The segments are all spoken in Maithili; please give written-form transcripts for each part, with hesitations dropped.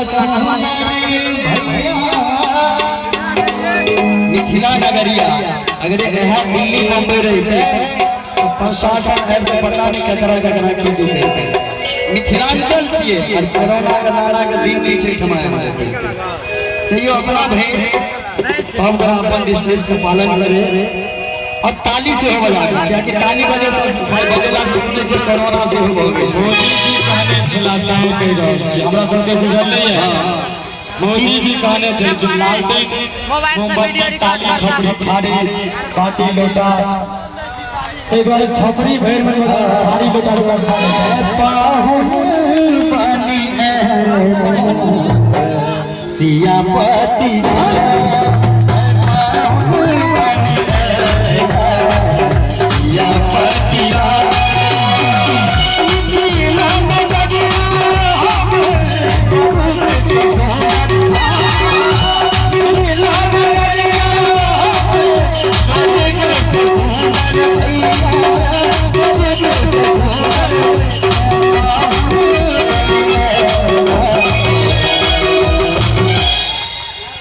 सुनर भैया मिथिला नगरिया। अगर यहाँ दिल्ली बम्बई रहते तो प्रशासन आबि के पता नहीं ककरा ककरा की देते। मिथिलांचल छियै और कोरोना के नारा के दिन नहीं छै ठमा तैयो अपना भरि सब गोरा अपन डिस्टेंस के पालन करे और ताली से हो बजाबे, कियाकि ताली बजे से भाई बजेला से सुनै छै कोरोना से हो भऽ गेल छै। मोदी जी कहने छला तैं कहि रहल छी, हमरा सबके बुझल नहीं है। मोदी जी कहने छै कि लालटेन मोबाइल से मोमबत्ती वीडियो रिकॉर्ड ताली करता। खपरी थारी बाटी लोटा, ताहि दुआरे खपरी भरि में थारी लोटा व्यवस्था नहि छै। पाहुन बनि सियापति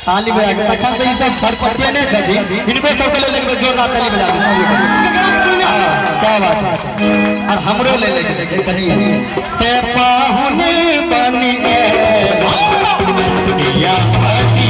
ताली बजा के तखन से ई सब छटपटिये छथिन, हिनको सबके लेल एक बेर जोरदार ताली बजा दी। क्या बात है। और हमरो ले ले कनी ते पाहुन बनि सियापति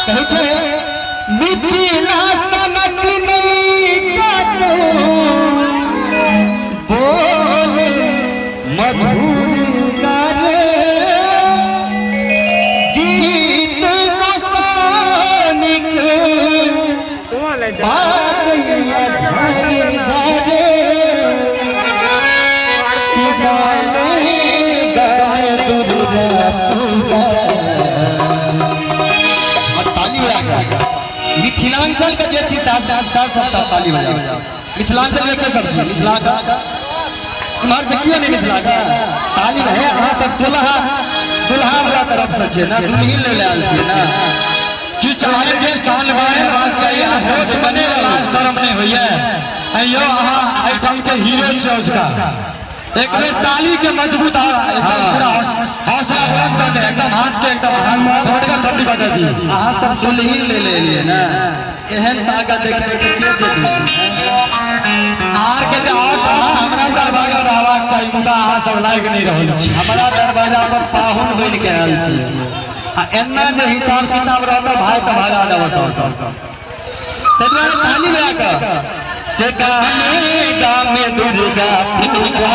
कहै छै मिथिला सनक नहीं कतौ बोल मधुर गारे गीत गोसानिक बाजैया घर घरे सिगाने गाय दुर्गा पूजा। और ताली बजा के मिथिलांचल के जे छी सात सात सप्ताह ताली बजा। मिथिलांचल में के सब छी मिथिला का इम्हर से कियो नहीं मिथिला का ताली है। अहाँ सब दुल्हा दुल्हा वाला तरफ से छियै ना, दुल्हिन ले आयल छियै ना। किछु अहाँके शान बात चाही, होश बने लाज शरम नहि होइए। अइयो अहाँ एहिठाम के हीरो छियै उसका। एक बेर ताली के मजबूत और पूरा हौसला बुलंद कर दे, एकदम हाथ के एकदम छोड़ कर थप्पड़ी बजा दी। अहाँ सब दुल्हिन ले लेलियै ना, एहन ताकत देखेबै तऽ के दे दी। आर के तऽ और हमरा दरवाजा रहबाक चाही, मुदा अहाँ सब लागि नहि रहल छी। हमरा दरवाजा पर पाहुन बनि के आयल छी आ एना जे हिसाब किताब रहत भाई तऽ भगा देबऽ सब। ताहि दुआरे ताली बजा कऽ से गामे गामे दुर्गा पूजा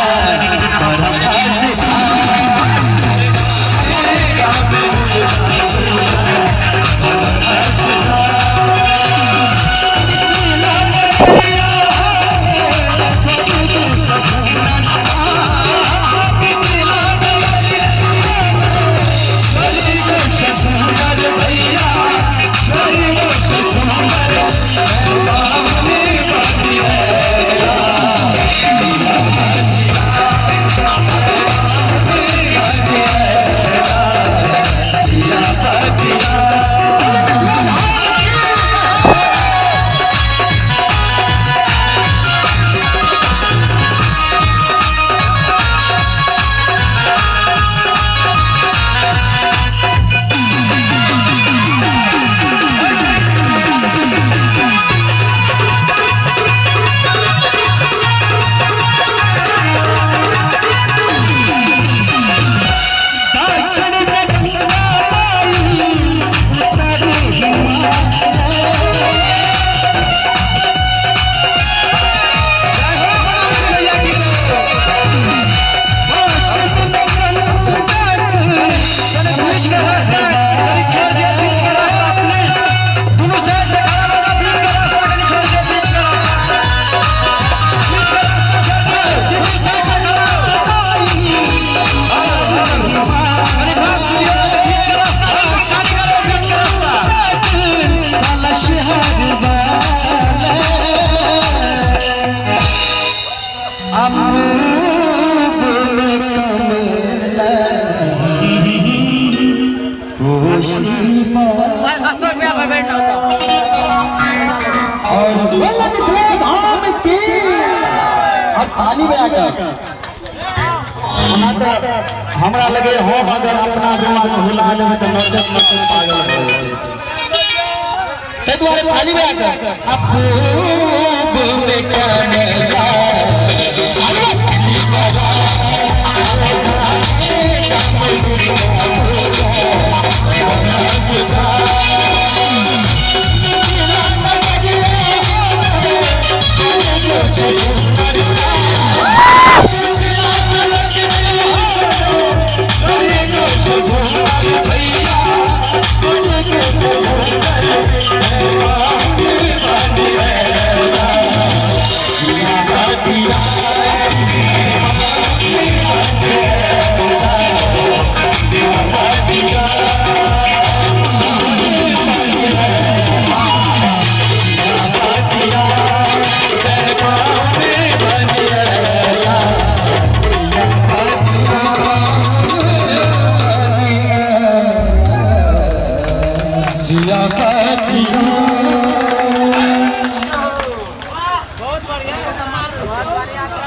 ताली बजा कऽ। ओना तऽ हमरा लगे हम अगर अपना गोवा के हुला देबै तऽ नचत नचत पागल भऽ जेतै, ताहि दुआरे ताली बजा कऽ। आ पूब में कमला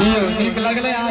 की नीक लगलै?